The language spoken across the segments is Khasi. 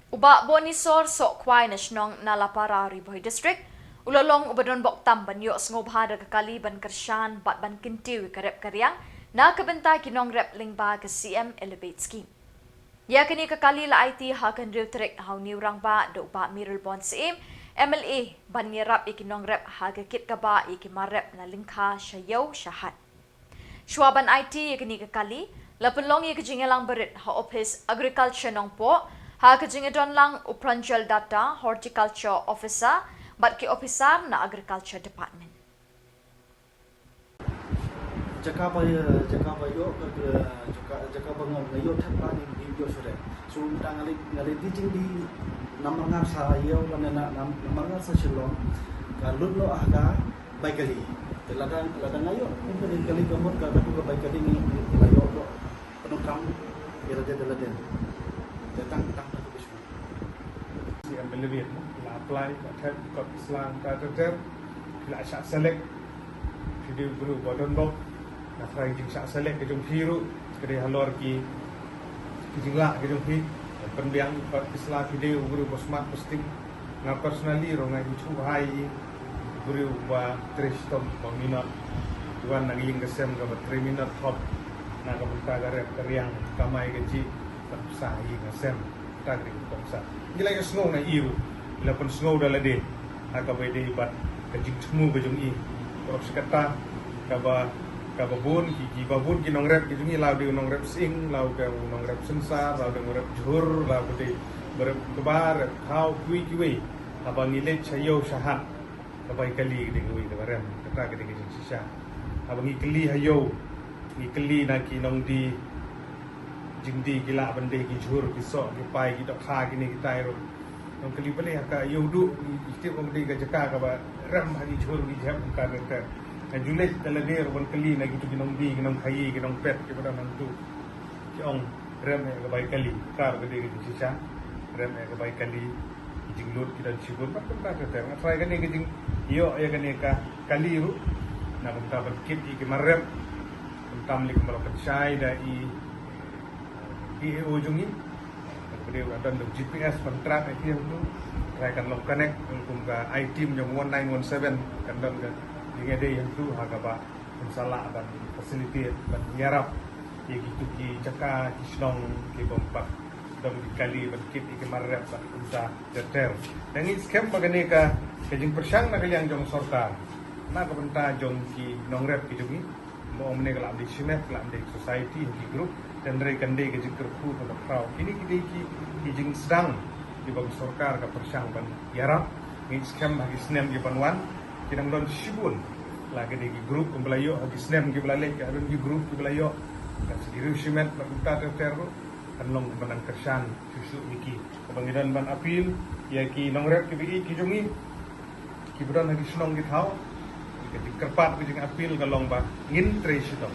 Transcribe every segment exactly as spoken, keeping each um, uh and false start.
U Bah Bonisor Sohkhwai na shnong Nalapara, Ri Bhoi District, u la long uba don bok tam ban ïoh sngewbha da ka kali ban kyrshan bad ban kyntiew ïa ka rep ka riang na ka bynta ki nongrep lyngba ka C M Elevate Scheme. Ïa kane ka kali la aiti ha ka hynriew tarik ha u New Rangbah da u Bah Mayralborn Syiem, M L A, ban ïarap ïa ki nongrep ha ka kit kaba ïa ki mar rep na lyngkha sha ïew sha hat. Shuwa ban aiti ïa kane ka kali, la pynlong ïa ka jingïalang barit ha ophis Agriculture Nongpoh, ha ka jingïadon lang u Pranjal Datta, Horticulture Officer, bad ki ophisar na Agriculture Department. Jaka ba, jaka ba ïoh ka, ka, jaka, jaka ba nga, nga ïoh thep ba ni, ni ïoh shuh de. So, mynta nga leit, nga leit di jingdi namar nga sa ïew lane na, nam-, namar nga sa Shillong. Ka lut noh ha ka bai kali. Te lada, lada nga ïoh, mynta di kali ka mut ka, ka bai kali ni, ni, la ïoh noh. Pyndonkam ïa lade da lade. Te tang, tang, tang, tang. C M Elevate, no? La apply, la thep, kot slang, ta ter ter. La shah select. Phi dei u briew ba don bok. Na trai jing shah select ka jong phi ruh. Ka dei halor ki, ki jinglah ka jong phi. Pynbiang, kot slang, phi dei u briew ba smart, ba sting. Nga personally ruh nga ïoh shuh hai i briew ba trei shitom ba minot. Wan na ka ïing ka sem kaba trei minot hop na ka bynta ka rep ka riang, kamai kajih, ban pynsa ha ïing ha sem. Ta ka dei ka pynsa. Ngi la ïa sngew na i ruh, la pynsngew da lade ha kaba ïadei bad ka jingthmu ka jong i. Ka rep shi katta kaba, kaba bun ki, kiba bun ki nongrep ki jong i, la u dei u nongrep sying, la u dei u nongrep synsar, la u dei u nongrep jhur, la u dei ba rep kaba, rep khaw, kiwei kiwei. Haba ngi leit sha ïew sha hat, ka bai kali ka dei kawei kaba rem, kata ka dei ka jingshisha. Haba ngi kylli ha ïew, ngi kylli na ki nongdie jingdie, ki lah ban dei ki jhur, ki soh, ki pai, ki dohkha, kine kitai ruh. Ngi kylli balei ha ka ïew duh, ngi tip ong dei ka jaka kaba rem ha ki jhur, ki jhep, ka ter ter. Ngi ju leit da lade ruh ban kylli na kitu ki nongdie, ki nongkhaii, ki nongpet, kiba don hangtu. Ki ong rem ïa ka bai kali, kata ka dei ka jingshisha. Rem ïa ka bai kali, ki jinglut ki don shibun, bad kumta ter ter. Nga trai kane ka jingïoh ïa kane ka kali ruh, na kumta ban kit ïa ki mar rep. Kumta lei kumba la pynshai da i, i A O jong ngi. Ka dei u don da u G P S ban track ïa ki hangtu. Trai kan long connect kum ka I team jong one nine one seven, kan don ka jingïadei hangtu ha kaba kan sa lah ban facilitate, ban ïarap ïa kitu ki jaka, ki shnong kiba ym pat don ki kali ban kit ïa ki mar rep bad kumta ter ter. Te ngi skhem ba kane ka, ka jingpyrshang na ka liang jong sorkar na ka bynta jong ki nongrep ki jong ngi. Ba ong mynne ka la ym dei shimet, ka la ym dei society, ki group, hynrei kan dei ka jingkyrkhu kaba khraw. Kine ki dei ki, ki jingsdang kiba ka sorkar ka pyrshang ban ïarap. Ngi skhem ha ki snem kiban wan, ki dang don shibun. La ka dei ki group kumba la ïoh ha ki snem kiba la leit, ka don ki group kiba la ïoh. Ka sdang ki riew shimet bad kumta ter ter ruh, kan long kumba nang kyrshan shuh shuh ïa ki. Kaba ngi don ban appeal ïa ki nongrep kiba ïeit ki jong ngi, kiba don ha ki shnong ki thaw, ka jingkyrpad, ka jingappeal ka long ba ngin trei shitom.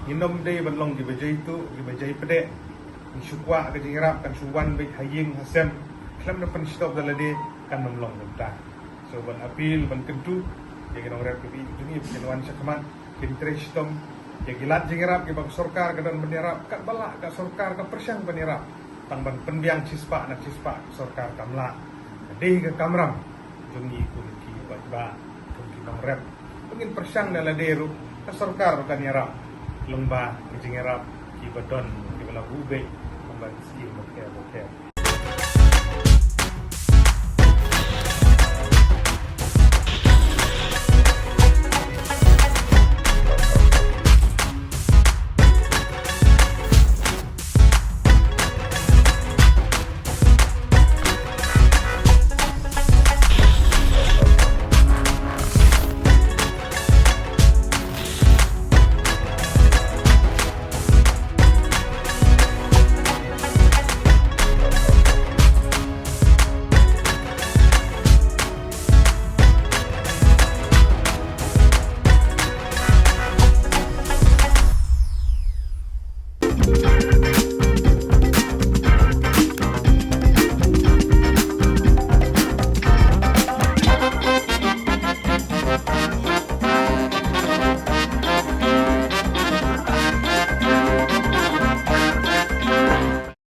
Ngin ym dei ban long kiba jaituh, kiba jaipdeh. Ngi shu kwah ka jingïarap kan shu wan beit ha ïing ha sem. Khlem da pynshitom da lade, kan ym long kumta. So ban appeal, ban kyntu ïa ki nongrep kiba ïeit ki jong ngi ba kin wan shakhmat, kin trei shitom. Ïa ki lad jingïarap kiba ka sorkar ka don ban ïarap, katba lah ka sorkar ka pyrshang ban ïarap. Tang ban pynbiang shispah na shispah ka sorkar kam lah. Ka dei ka kamram jong ngi kum ki paidbah, kum ki nongrep. Ba ngin pyrshang da lade ruh, ka sorkar ruh kan ïarap lyngba ki jingïarap kiba don, kiba la buh beit lyngba ki skim bapher bapher.